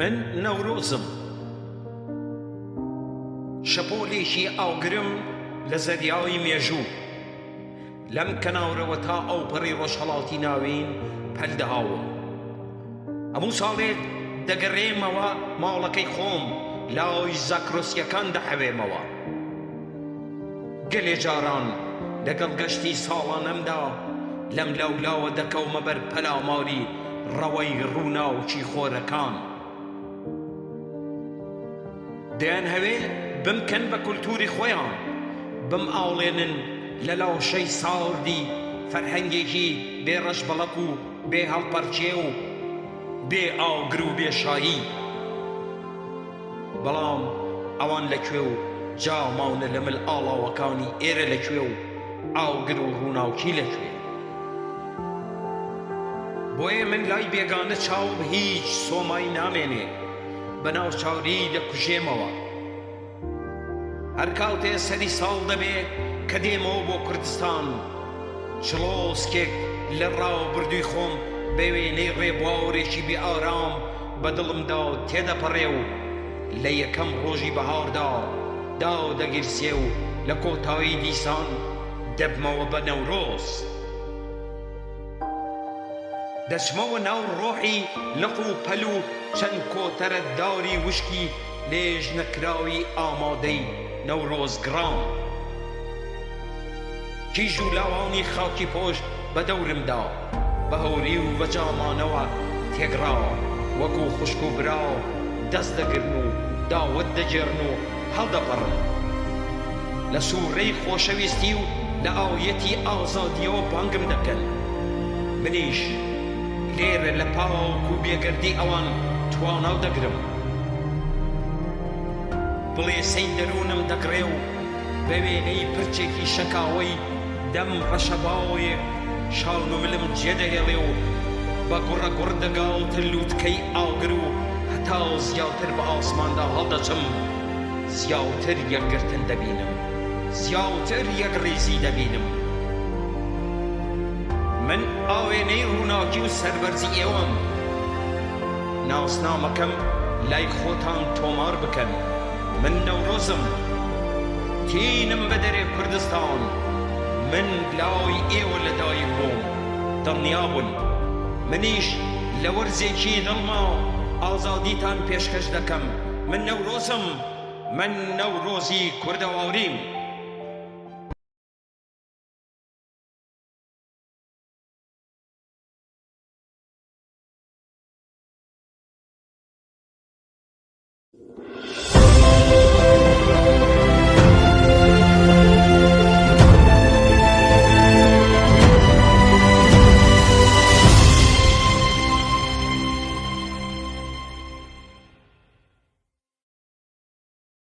من نەورۆزم. شەپۆلێکی ئاگرم لە زەریای مێژوو. لەم کەنارەوە تا ئەوپەڕی ڕۆژهەڵاتی ناوین پەل دەهاوم. هەموو ساڵێک دەگەڕێمەوە ماڵەکەی خۆم، لای زاکرۆسییەکان دەحەوێمەوە. گەلێ جاران لەگەڵ گەشتی ساڵانەمدا لەملاولاوە دەکەومە بەر پەلاماری ڕەوەی ڕووناکی خۆرەکان. دەیانهەوێ بمکەن بە کولتووری خۆیان، بمئاڵێنن لە لاشەی ساردی فەرهەنگێکی بێ ڕەشبەڵەک و بێ هەڵپەرکێ و بێ ئاگر و بێ شایی. بەڵام ئەوان لە کوێ و جا ماونە لە مل ئاڵاوەکانی ئێرە لە کوێ و ئاگر و ڕووناکی لە کوێ؟ بۆیە من لای بێگانە چاوم هیچ سۆمای نامێنێ، بە ناچاری دەکوژێمەوە. هەر کاتێ سەری ساڵ دەبێ کە دێمەوە بۆ کوردستان، چڵۆسکێک لە ڕابردووی خۆم بە وێنەی ڕێبوارێکی بێ ئارام بە دڵمدا تێدەپەڕێ و لە یەکەم ڕۆژی بەهاردا دادەگیرسێ و لە کۆتایی دیسان دەبمەوە بە نەورۆز. دەچمەوە ناو ڕۆحی لق و پەل و چەند کۆتەرە داری وشکی لێژنەکراوی ئامادەی نەورۆزگڕان. کیژ و لاوانی خاکی پۆش بە دەورمدا، بە هەوری و بە جامانەوە تێکڕا وەکوو خوشک و برا دەست دەگرن و داوەت دەگێڕن و هەڵدەپەڕن. لە سووڕەی خۆشەویستی و لە ئایەتی ئازادییەوە بانگم دەکەن. منیش لێرە لە پاک و بێگەردی ئەوان توانا دەگرم. بڵێسەی دەروونم دەگڕێ و بە وێنەی پرچێکی شەکاوەی دەم ڕەشەبایەک شان و ملم جێدەهێڵێ و بە گوڕەگوڕ دەگاتە لووتکەی ئاگر و هەتا زیاتر بە ئاسماندا هەڵدەچم زیاتر یەکگرتن دەبینم، زیاتر یەکڕیزی دەبینم. من ئاوێنەی ڕووناکی و سەربەرزی ئێوەم. ناسنامەکەم لای خۆتان تۆمار بکەن. من نەورۆزم. تینم بە دەرێ کوردستان. من لای ئێوە لە دایک بووم. دڵنیا بن. منیش لە وەرزێکی دڵما ئازادیتان پێشکەش دەکەم. من نەورۆزم. من نەورۆزی کوردەواریم.